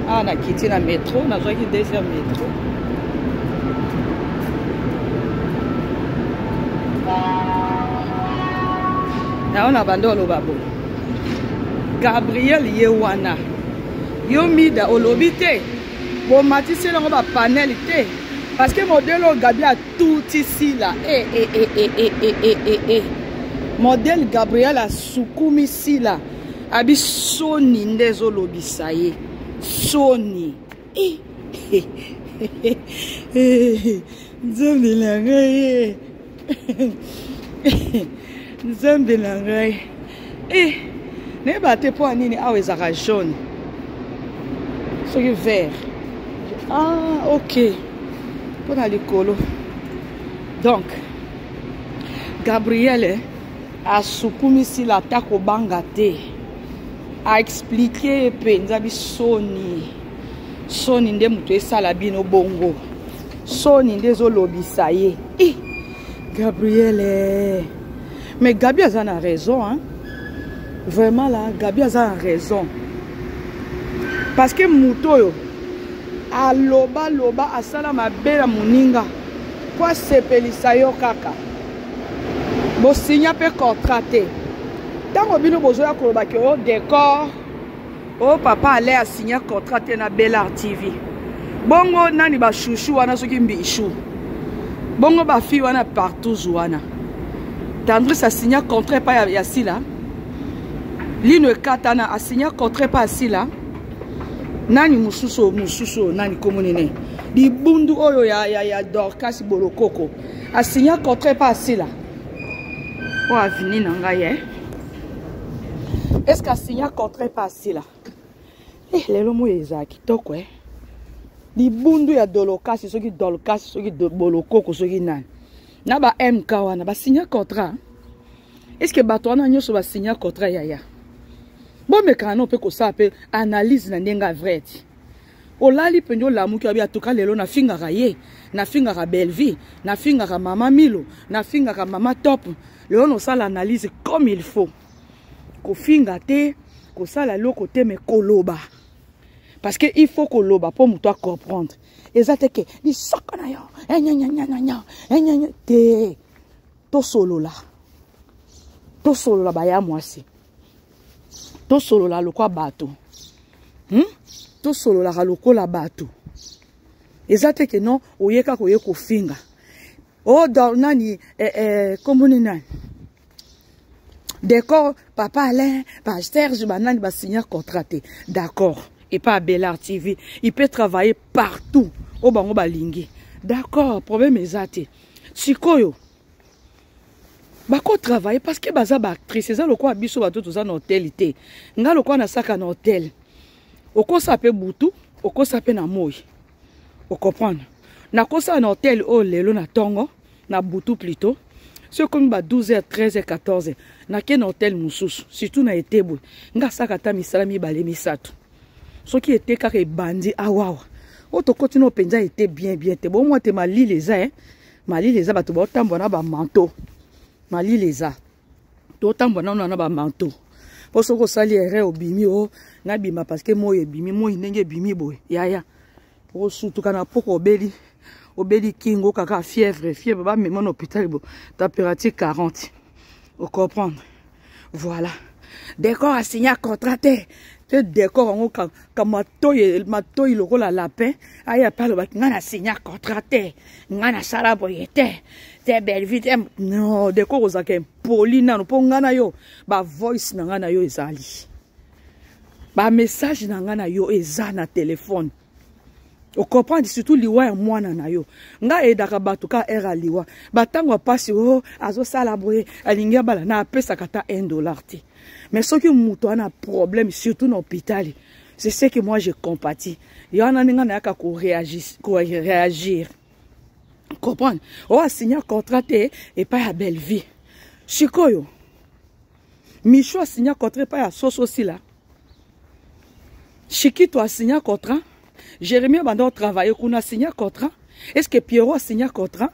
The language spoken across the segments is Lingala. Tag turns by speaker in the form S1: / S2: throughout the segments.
S1: Awa nakiti na metro, nazwaki deuxième metro. Yango na bandi oloba boye, Gabriel ye wana, yo Mida olobi te, bomatiseli yango bapanel te, parce que modèle oyo Gabi atuti sila e e e e e e e e e modèle Gabriel asukumi sila abi soni nde ezolobisa ye soni. Nzambe na ngai, nzambe na ngai, nayeba te mpo ya nini awa ezalaka jaune soki vert. Ah ok, mpo na likolo. Donc Gabriel asukumi sila ata kobanga te, aexplike ye mpenza bisoni. Soni nde moto esala bino bongo, soni nde ezolobisa ye. Gabriel, mais Gabi aza na raison, hein? Vraiment là, Gabi aza na raison, parce que moto oyo aloba loba asala mabe na moninga po asepelisa yo kaka, bosinya mpe contrat te. Ntango bino bozoya koloba ke o décor o papa ale asinya contrat te na Bellar TV, bongo nani bashushu wana soki mbishu, bongo bafille wana partout wana, Tendresse asinya contrat epai ya Sila, Lino Ekatana asinya contrat epai ya Sila, nani mosusu mosusu nani kombo nene libundu oyo ya, ya, ya Dorcas Bolokoko asinya contrat epai ya Sila. Oyo avini na ngai eh? Est-ce qu'asinya contrat epai ya Sila? Lelo moyo ezala kitoko eh? Libundu ya Dolokasi soki Dolkasi soki Bolokoko soki nani na ba MK wana basinya contrat. Est-ce que bato wana nyonso basinya contrat yaya? Bomekana no mpe kosala mpe analyse na ndenge ya vrai ti. Olali mpenza olamuki abi atuka lelo nafingaka ye, nafingaka Bellevue, nafingaka mama Milo, nafingaka mama Top. Lelo nosala analyse comme il faut. Kofinga te, kosala eloko te, mais koloba. Parce que il faut koloba po moto a comprendre. Eza te ke lisoko na yo, nyanyanyanya, nyanya te. Tosolola. Tosolola baya mwasi. Tosolola lokwa bato. Tosololaka lokola bato. Eza te ke non, oyeka koye kofinga. Oh, dans nani, kombo ni nani? Décor, papa Alain, pa Serge, banani ba signer contrat te. D'accord. Et pas à Bellar TV. Il peut travailler partout. Au bango balingi. D'accord, problème eza te. Sikoyo bako travailler parce que baza ba actrice, eza lokola biso bato toza na hôtel te. Nga lokola nasaka na hôtel. Okosa pe butu, okosa pe na moi. Okomprendre? Nakosa na hôtel oyo lelo na tongo, na butu plutôt. Soki ekomi ba 12h, 13h, 14h, nake na hôtel mosusu, surtout na ete boye. Nga asaka ata misala mibale misato. Soki ete kaka ebandi awawa. Oyo tokoti no mpenza ete bien bien te. Bomwa te malili eza, eh? Malili eza, bato baotambwa na ba manteau. Malili eza. Totambwa nano na ba manteau. Po soki osali erreur obimi o nabima parce que moi ebimi, moi ndenge ebimi boye. Yaya. Osutuka na poko obeli. Obeli kingo kaka fièvre, fièvre ba mema na hôpital bo température 40. Vous comprendre? Voilà. Décor a signé contrat te. Te décor ngo ka, ka matoyi, matoyi lokola lapin. Aya palo ba nga na signé contrat te. Nga na sala boye te. Te Bellevue te. Non, décor ozaka impoli nano po nga na yo ba voice na nga na yo ezali. Ba message na nga na yo eza na téléphone. Okomprendre surtout liwa ya mwana na yo. Nga edaka bato ka era liwa. Batango ya pasi oh azosala boye alingi abala na apesaka ata $1 te. Mais soki moto ana problème surtout na hôpital, c'est ce que moi je compatis. Yana ninga na yaka ko réagir, ko réagir. Comprendre? Oh a signé contrat te et pas ya Bellevue. Sikoyo Michou a signé contrat pas ya Soso Sila. Chiquito a signé contrat. Jérémie Bando travailler kuna signé contrat. Est-ce que Pierrot a signé contrat?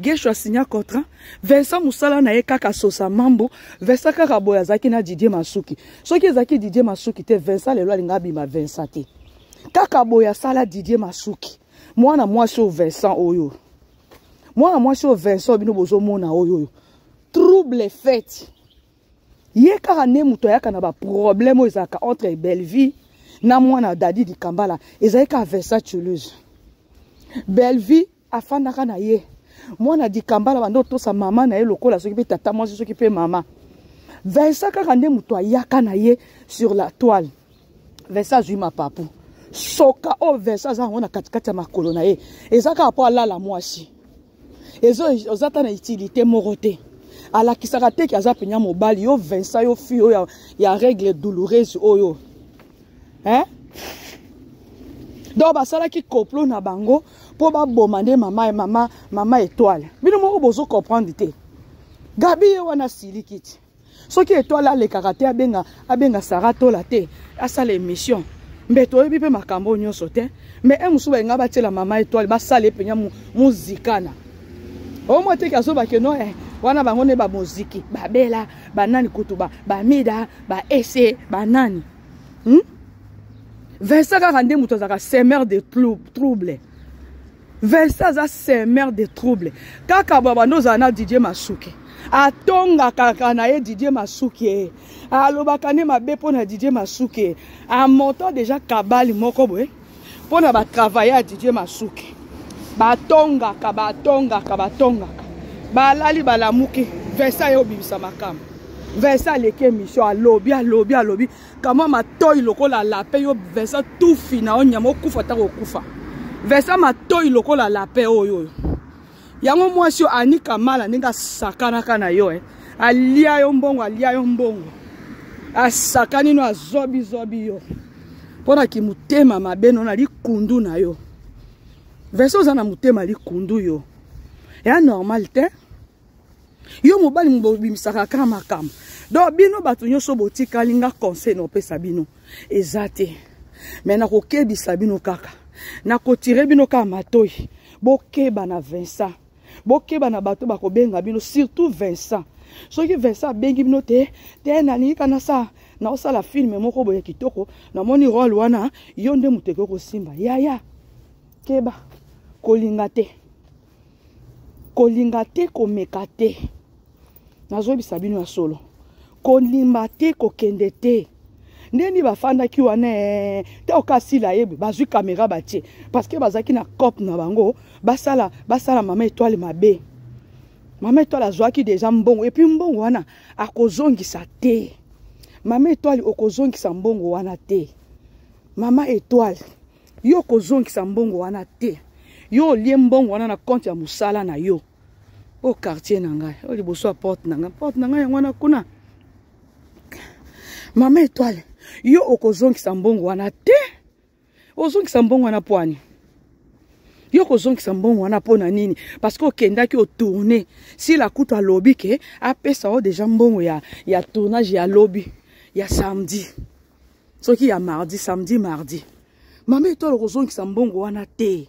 S1: Gesho a signé contrat. Vincent Moussala na ye kaka sosa mambo. Vincent kaka boya zaki na Didier Masuki. Soki zaki Didier Masuki te Vincent lelo alinga bima Vincent te. Kaka boye asala Didier Masuki. Mwana mwasi oyo Vincent oyo. Mwana mwasi oyo Vincent bino bozomona oyo oyo. Trouble fête. Ye kaka nde moto ayaka na ba problème oyo ezalaka entre Bellevue na mwana Dadi Dikambala ezali kaka Vincent Toulouse. Bellevue afandaka na ye mwana Dikambala banda otosa mama na ye lokola soki mpe tata mwasi soki mpe mama. Vincent kaka nde moto ayaka na ye sur la toile. Vincent azwi mapapu soka oyo Vincent aza yango na katikati ya makolo na ye eza kaka mpo alala mwasi. Ezo oza ta na utilité moko te. Alakisaka te ki aza penya mobali yo Vincent yo fille oyo ya règle douloureuse oyo. Hein? Donc basalaki complot na bango po baboma nde mama mama mama étoile. Bino moko bozo comprendre te. Gabi ye wana siliki ti. Soki étoile alekaka te abenga abenga Sarah Tola te asala émission. Mbe toyebi pe makambo nyonso te. Mais un mosusu balinga batiela mama étoile basala penya muzikana. Omo te kazo ba ke no eh wana bango ne ba muziki babela banani kutu ba bamida ba ese banani. Vincent kaka nde moto azalaka semeur de trouble. Vincent aza semeur de trouble. Kaka ba bando ozala na Didier Masuki. Atonga kaka na ye Didier Masuki. Alobaka ne mabe mpo na Didier Masuki. A montant déjà kabali moko boye mpo na ba travailler ya Didier Masuki. Batongaka, batongaka, batongaka. Balali balamuki. Vincent ye obimisa makambo. Vincent aleki émission alobi, alobi, alobi. Kamwa matoi lokola lape yo Vincent tufi na yo nyama okufa ta kokufa. Vincent matoi lokola lape oyo oyo. Yango mwasi oyo Annie Kamala ndenge asakanaka na yo eh. Alia yo mbongo, alia yo mbongo. Asakani no azobi zobi yo. Pona ki motema mabe no na likundu na yo. Vincent oza na motema likundu yo. Ya normal te. Yo mobali mobimisaka kaka makambo. Donc bino bato nyonso botikali nga conseil na opesa bino eza te. Mais nakokebisa bino kaka. Nakotire bino kaka matoi. Bokeba na Vincent. Bokeba na bato bakobenga bino surtout Vincent. Soki Vincent abengi bino te, te nalingi kana sa na osala film moko boye kitoko, namoni rôle wana yo nde moto ekoki kosimba. Yaya, keba kolinga te. Kolinga te, komeka te. Nazoyebisa bino ya solo. Kolimba te, kokende te. Ndeni bafandaki wana, te okasila yebi, bazwi caméra batie parce que bazaki na cop na bango, basala mama étoile mabe. Mama étoile azwaki déjà mbongo et puis mbongo wana akozongisa te. Mama étoile okozongisa mbongo wana te. Mama étoile yo okozongisa mbongo wana te. Yo olie mbongo wana na compte ya mosala na yo. O quartier na ngai, o liboso ya porte na ngai, porte na ngai yango wana kuna. Mama étoile, yo okozongisa mbongo wana te. Ozongisa mbongo wana po ani? Yo okozongisa mbongo wana po na nini? Parce que okendaki o tourner. Si la kutu alobi ke apesa o déjà mbongo ya tournage ya lobi, ya samedi. Soki ya mardi, samedi, mardi. Mama étoile okozongisa mbongo wana te.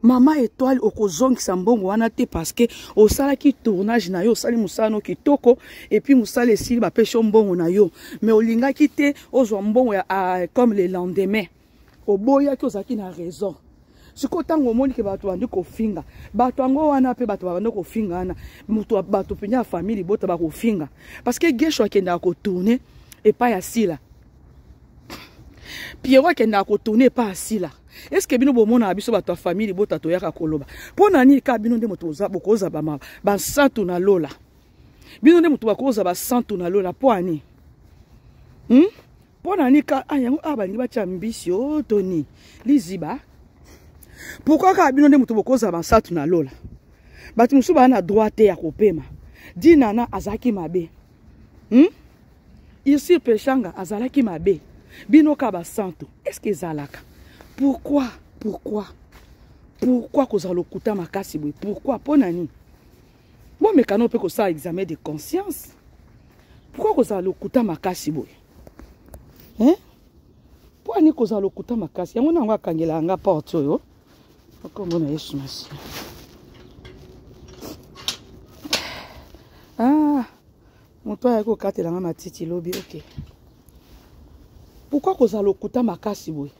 S1: Mama étoile okozongisa mbongo wana te parce que osalaki tournage na yo, osali mosala no kitoko et puis mosala esili bapesi yo mbongo na yo. Mais olingaki te ozwa mbongo ya, comme le lendemain. Oboyaki, ozalaki na raison. Sikoyo ntango omoni ke bato bandi kofinga, bato yango wana mpe bato babandi kofinga wana, moto ya bato mpenza ya famille libota bakofinga. Parce que Gesho akendaka kotourner epai ya Sila. Pierrot akendaka kotourner epai ya Sila. Est-ce que bino bomona biso bato ya famille libota toyaka koloba? Mpo na nini kaka bino nde moto bokoza ba santu na lola? Bino nde moto bakoza ba santu na lola mpo ani? Mpo na nini ka, yango, balingi batia mbisi, oh, Tony, liziba. Pourquoi kaka bino nde moto bokoza ba santu na lola? Bato mosusu baa na droit te ya kopema. Dinana azalaki mabe. Ici Peshanga azalaki mabe. Bino ka ba santu, est-ce que ezalaka? Pourquoi? Pourquoi? Pourquoi kozala lokuta makasi boye? Pourquoi? Mpo na nini? Bomekana mpe kosala examen de conscience. Pourquoi kozala lokuta makasi boye? Hein? Mpo ani kozala lokuta makasi? Yango nango akangela nga porte oyo. Okombo na Yesu Masiya. Moto ayaki kokatela nga matiti lobi, ok. Pourquoi kozala lokuta makasi boye?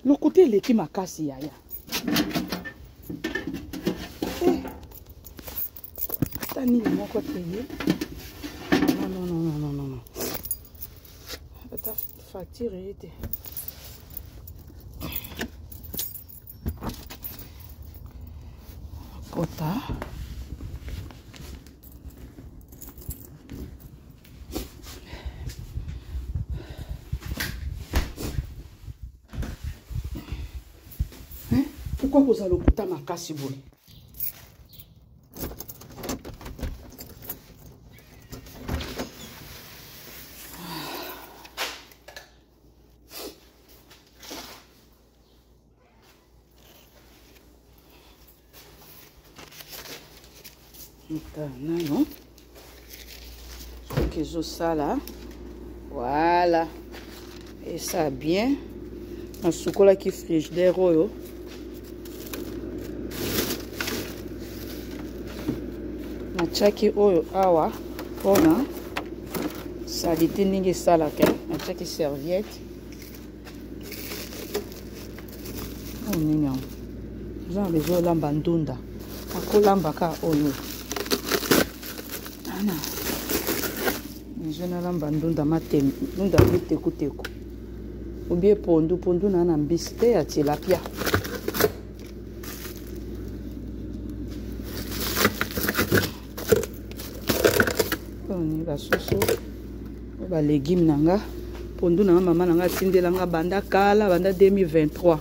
S1: Lokuta eleki makasi yaya. Eh. Ata nini moko te ye. Non, non, non, non, non, non. Ata facture ye te. Kota. Pourquoi kozala lokuta makasi boye? Nano soki ezosala, voilà, esa bien. Nasukolaki frigidaire oyo, natiaki oyo awa mpona salite ndenge esalaka. Natiaki serviette. Oyo nini yango? Oza na besoin olamba ndunda, akolamba kaka oyo ana besoin nalamba ndunda, matembe, ndunda bitekuteku, obie pondu pondu na mbisi te ya tilapia. Oyo ni basusu, oyo balégume na nga, pondu na nga. Mama na nga atindela nga banda kala, banda 2023,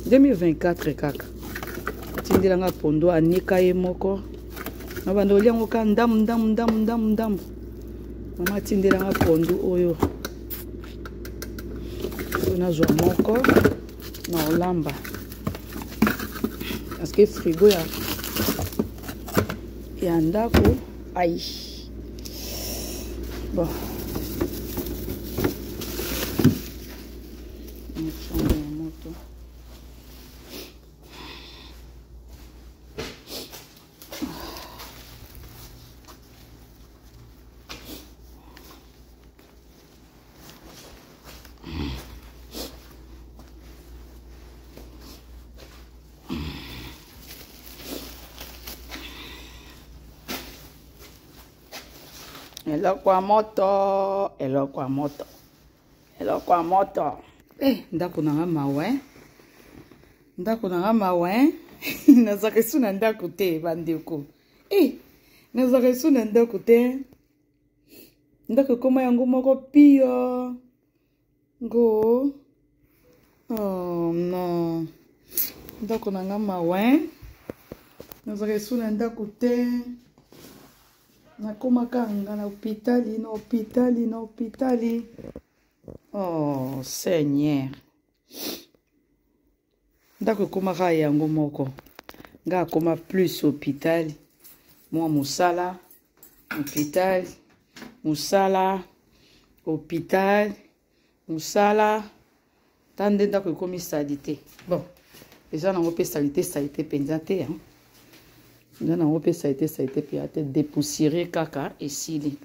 S1: 2024 kaka atindela nga pondu. Anika ye moko na banda olia yango ka ndambu ndambu ndambu ndambu ndambu. Mama atindela nga pondu oyo. Oyo nazwa moko na olamba, parce que frigo ya ndako ai. Bon, chambre ya moto. Eloko ya moto, eloko ya moto, eloko ya moto. Eh, ndako na nga mawa, eh? Ndako na nga mawa, eh? Nazalaka esu na ndako te, bandeko. Eh, nazalaka esu na ndako te. Ndako ekóma yango moko pio ngo. Oh non, ndako na nga mawa, eh? Nazalaka esu na ndako te. Nakomaka nga na hopitali, na hopitali, na hopitali. Oh Seigneur, ndako ekomaka yango moko. Nga akoma plus hôpital, mwa mosala, hôpital, mosala, hôpital, mosala. Ta nde ndako ekomi saleté. Bon, eza nango mpe saleté saleté mpenza te, hein? Eza nango mpe saleté saleté mpenza te, dépoussiéré kaka, esili.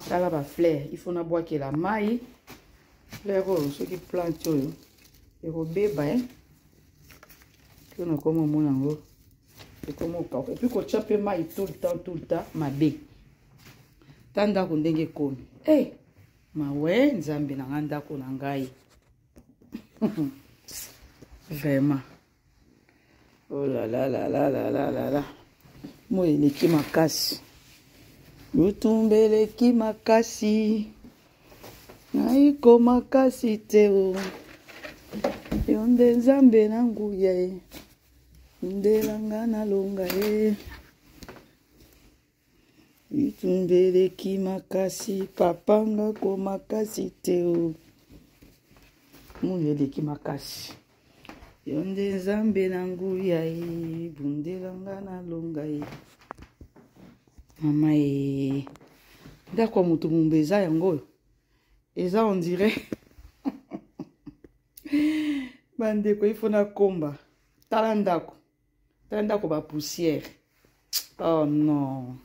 S1: Tala bafleur, il faut nabwakela mai fleur oyo. Soki plante oyo ekobeba, e mpo nakoma omona yango ekoma okauka. Et puis kotya mpe mai tout le temps, tout le temps, mabe. Ta ndako ndenge ekomi. E mawe, Nzambe na ngai, ndako na ngai vraiment. Oh la la la la la la la la, moi eleki makasi, lutumba eleki makasi, naiko makasi te. O yo nde Nzambe na nguya, ye ndelanga nalonga ye. Bitumba eleki makasi, papa, ngako makasi te. O moi eleki makasi, yo nde Nzambe na nguya, ye bundelanga nalonga ye. Mama e, ndako ya moto mumba eza yango oyo, eza on dirait. Bandeko, ifo nakomba. Tala ndako, tala ndako, bapoussière. Oh non,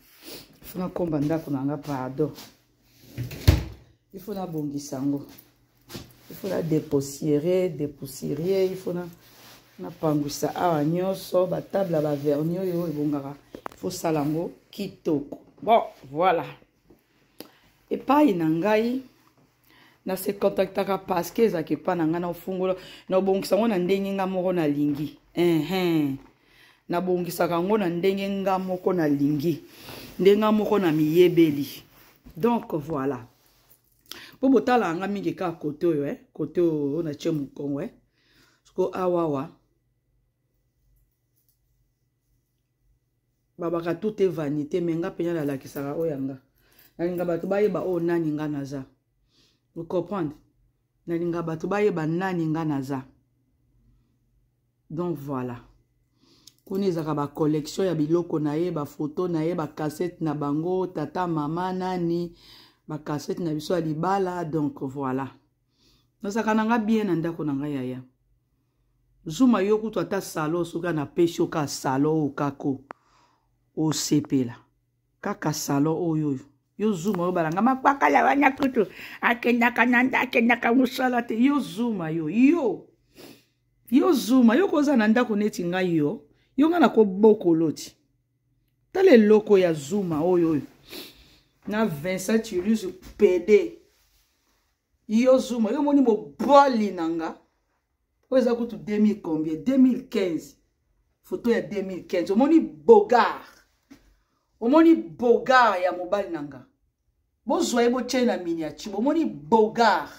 S1: ifo nakomba ndako na nga, pardon. Ifo nabongisa yango. Il faut na dépoussiérer, dépoussiérer, il faut na napangwisa awa nyonso batable ya baverni oyo ebongaka, il faut sala yango kitoko. Bon, voilà. Epai na ngai na se contactaka parce que ezalaka epai na ngai, naofungola, nabongisa yango na ndenge nga moko nalingi. Nabongisaka yango na ndenge nga moko nalingi, ndenge nga moko na miyebeli. Donc voilà, mpo botala nga mingi kaka kote oyo, kote oyo natie mokongo, siko awawa babaka tout est vanité, mais nga mpenza nalakisaka oyo yanga. Nalinga bato bayeba oyo nani nga naza. Vous comprendre? Nalinga bato bayeba nani nga naza. Donc voilà, kuna ezalaka bacollection ya biloko na ye, bafoto na ye, bacassette na bango, tata, mama, nani, bacassette na biso ya libala. Donc voilà, nazalaka na nga bien na ndako na ngai. Yaya Zuma, yo kutu ata salon, soki napesi yo kaka salon oyo kako osepela kaka salon oyo oyo. Yo Zuma oyo balanga makwakala wana kutu akendaka na nda, akendaka mosala te. Yo Zuma, yo Zuma, yo koza na ndako neti ngai, yo ngai nakobokolo ti. Tala eloko ya Zuma oyo oyo na Vincent Tuluse pede. Yo Zuma, yo moni mobali na nga oyo eza kutu 2000 combien, 2015, foto ya 2015. Omoni bogar, omoni bogar ya mobali na nga, bozwa ye, botie na miniature. Bomoni bogar,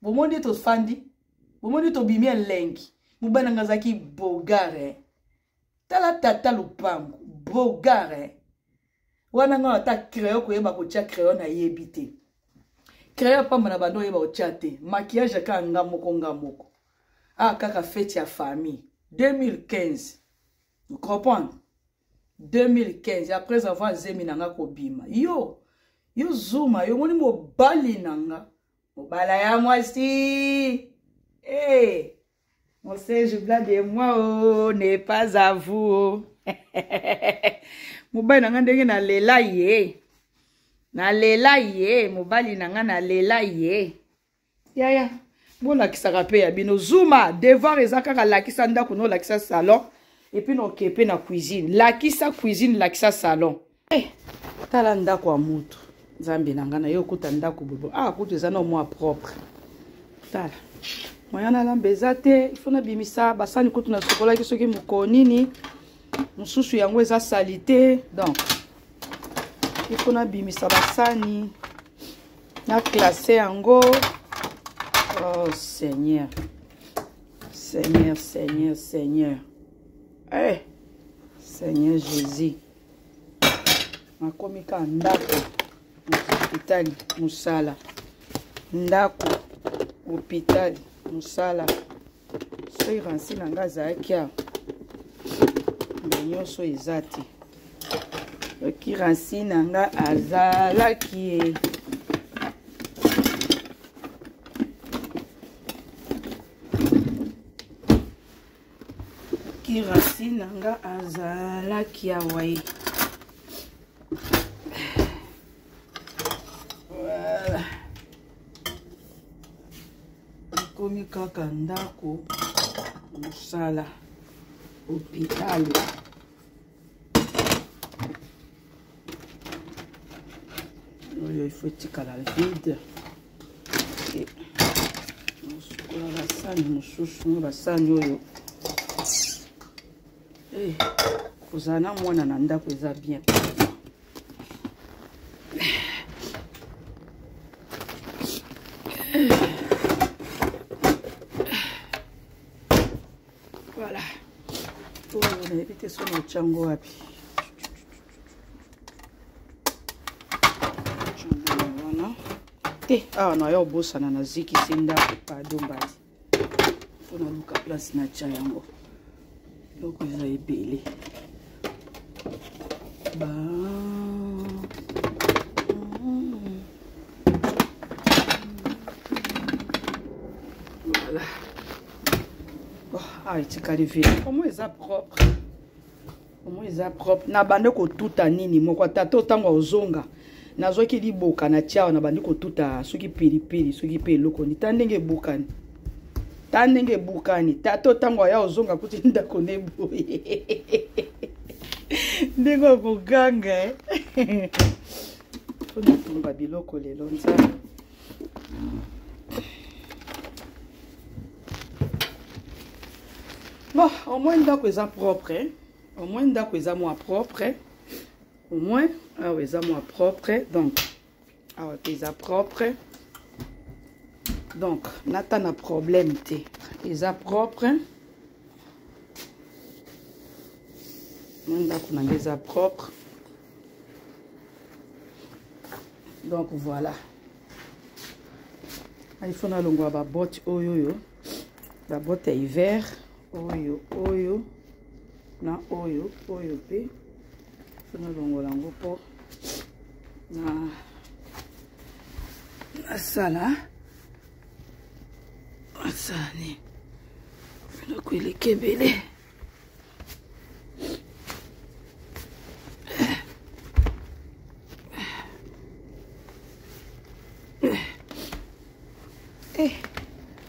S1: bomoni tofandi, bomoni tobimi elengi. Mobali na nga azalaki bogar, eh. Tala tata lupango bogar, eh. Wana nga ata crayon, koyeba kotia crayon nayebi te. Crayon pamba na bando oyeba kotia te. Maquillage kaka nga moko, nga moko. Ah, kaka fête ya famille 2015, vous comprendre? 2015, après avoir zemi na nga kobima. Yo Zuma, yo moni mobali na nga, mobala ya mwasi. Hey, mon Serge Blanc de moi, oh, n'est pas à vous, oh. Mobali na nga, ndenge nalela ye, nalela ye, mobali na nga, nalela ye. Yaya, bolakisaka mpe ya bino. Zuma, devoir eza kaka lakisa ndako no, lakisa salon, et puis noke mpe na cuisine, lakisa cuisine, lakisa salon. Eh, tala ndako ya mutu. Nzambe na ngai, na ye okuta ndako bobo. Ah, kutu eza na mwa propre. Tala, moya nalamba eza te, ifo nabimisa basani kutu nasokolaki soki mokolo nini mosusu, yango eza sali te. Donc ifo nabimisa basani, na classe yango. Oh Seigneur, Seigneur, Seigneur, Seigneur, eh, Seigneur Jésus. Nakomi kaka ndako, hôpital, mosala, ndako, hôpital, mosala. Soki ransi na ngai azalaki awa, me nyonso eza te. Soki ransi na ngai azalaki ye, soki ransi na nga azalaki awa ye. Voilà, ekomi kaka ndako, mosala, hôpital. Oyo ifo etikala vide. Osukola basani mosusu na basani oyo. Kozala na mwana na ndako eza bien. Voilà, oyo nayebi te so na otyango wapi wana te. Awa na yo obosana, nazikisi ndako, pardon mbadi. Mpo naluka place natya yango, biloko eza ebele. Ba voilà. Bon, awa etikali vide, omo eza propre, omo eza propre. Na bande kotuta nini moko, tata ntango ozonga. Nazwaki liboka na tia na bandi kotuta soki pilipili soki mpe eloko ni ta ndenge ebukani, ta ndenge ebukani. Tata ntango aya ozonga kuti ndako ne boye ndenge okoganga eh. Natumba biloko lelo nzambe. Bon, au moins ndako eza propre, hein? Au moins ndako eza mwa propre, au moins awa eza mwa propre. Donc awa mpe eza propre, donc nata na problème te, eza propre. Ndako na ngai eza propre, donc voilà. Il faut nalongwa babote oyo oyo, babote ya hiver oyo oyo na oyo oyo mpe faut nalongola yango mpo na nasala nasala nini, biloko eleki ebele. Eh,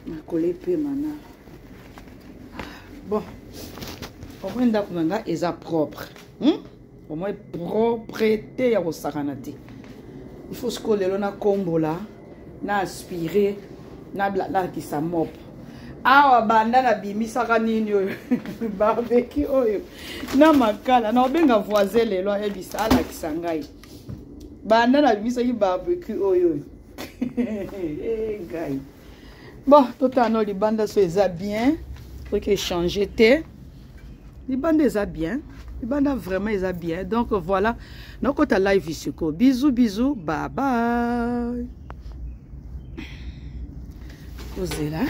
S1: makolo epema na bon, au moins ndako na nga eza propre, Au moins propreté ya kosakana te. Il faut sikoyo lelo nakombola, na aspire, nalakisa mop awa. Banda nabimisaka nini oyo, barbecue oyo na makala, naobenga voisin lelo ayebisa alakisa ngai. Banda nabimisaki barbecue oyo oyo ngai. Bon, totala no libanda so eza bien, soki echange te. Libanda eza bien, libanda vraiment eza bien. Donc voilà, nakota live sikoyo. Bisous bisous, bye bye. Kozela.